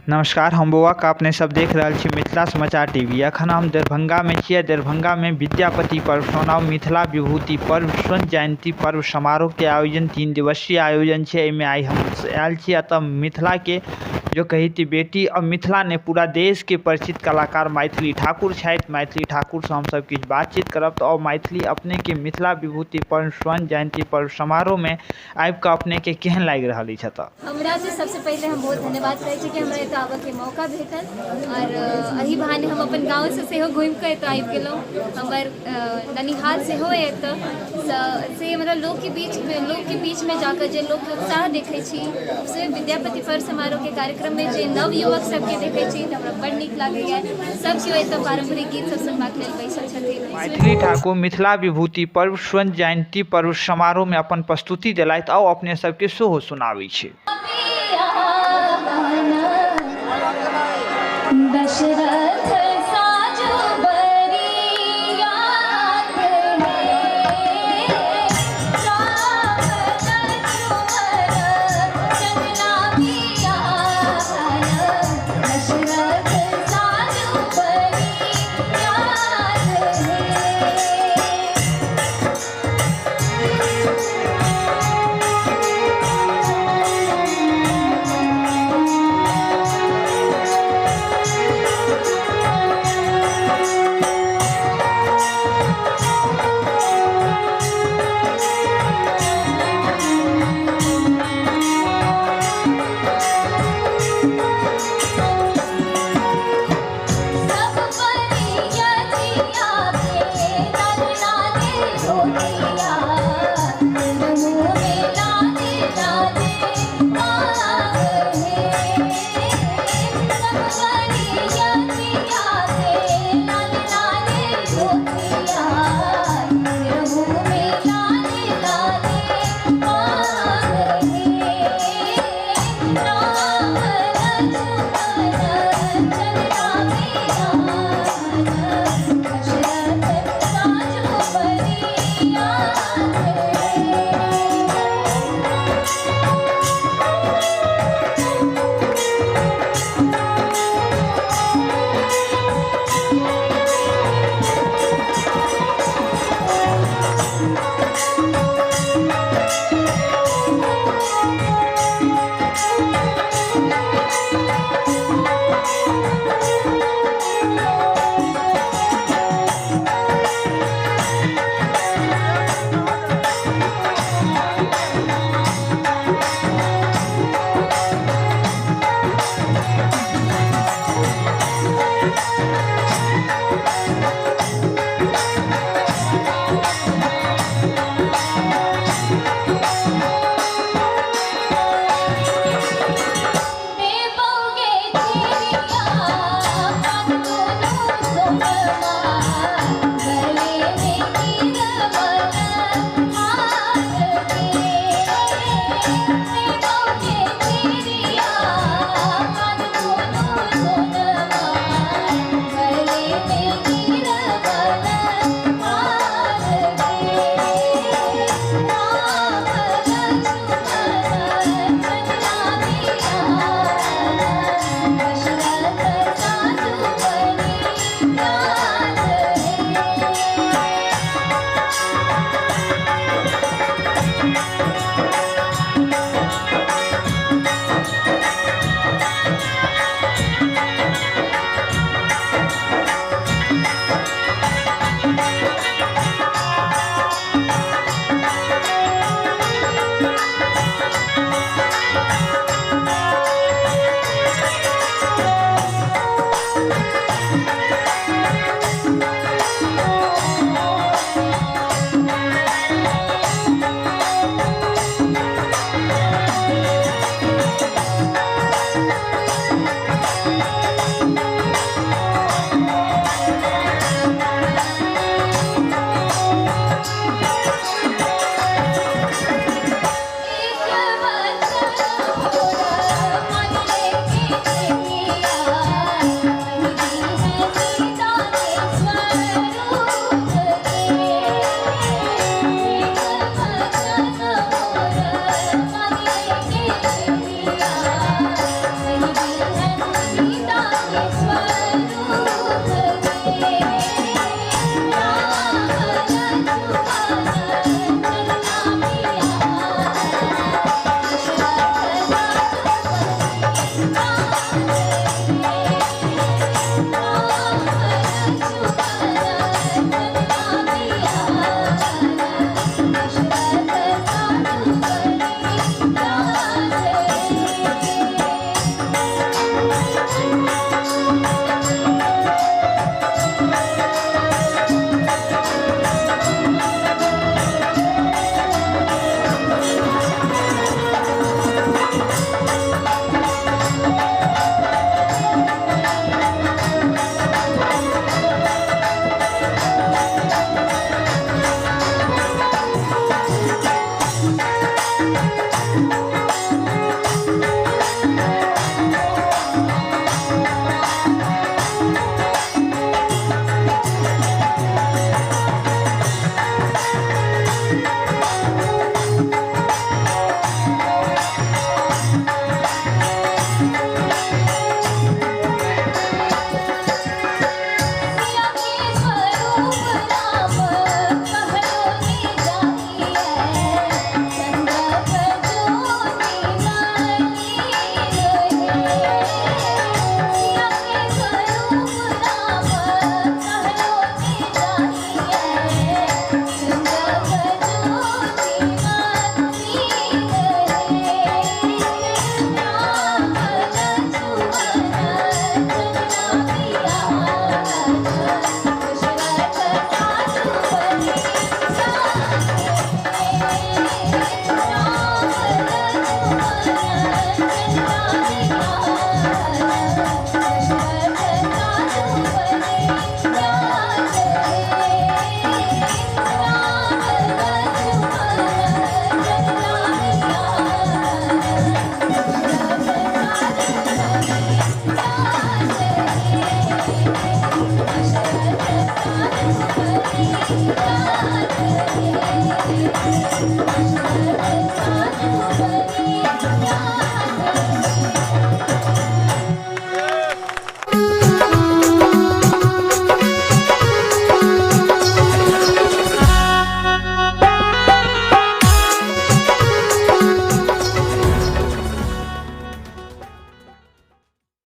नमस्कार, हम बौआ का अपने सब देख रहल छी मिथिला समाचार टीवी। अखन हम दरभंगा में छियै। दरभंगा में विद्यापति पर्व सोनाव मिथिला विभूति पर्व स्वर्ण जयंती पर्व समारोह के आयोजन 3 दिवसीय आयोजन छै। एहिमे आइ हम आयल छी। एतऽ मिथिला के जो कही थी बेटी और मिथिला ने पूरा देश के परिचित कलाकार मैथिली ठाकुर छथि। मैथिली ठाकुर से हम सब किछु बातचीत करब। तो मैथिली अपने के मिथिला विभूति पर्व स्वर्ण जयंती पर्व समारोह में आबि कऽ अपने के केहन लागि रहल अछि एतऽ? हमरा से सबसे पहिले हम बहुत धन्यवाद कहै छी कि हमरा एतऽ आबऽके मौका भेटल और एहि बहाने हम अपन गाँवसँ सेहो घुमि कऽ एतऽ आबि गेलहुँ। हमर ननिहाल सेहो अइ एतऽ, से मतलब लोकके बीचमे जाकऽ जे लोकके उत्साह देखै छी, से विद्यापति पर्व समारोहके कार्यक्रममे जे नव युवक सबके देखै छी तऽ हमरा बड़ नीक लागैए। सब केओ एतऽ पारम्परिक गीत सब सुनबाक लेल बैसल छथिन। मैथिली ठाकुर मिथिला विभूति पर्व स्वर्ण जयंती पर्व समारोह में अपन प्रस्तुति देलथि। आउ अपने सबके सेहो सुनाबै छी। दशरथ साजो बरियात हे, राम लक्ष्मण चंगना बियाहन। दशरथ साजो बरियात हे। सब परियतिया के लाल लाले धोतिया, मुँह में लाले लाले पाग हे। सब परियतिया के लाल लाले धोतिया, मुँह में लाले लाले पाग हे। राम लक्ष्मण चंद्रा बिहान, दशरथ साजो बरियात हे। देबोगे चिड़िया ओ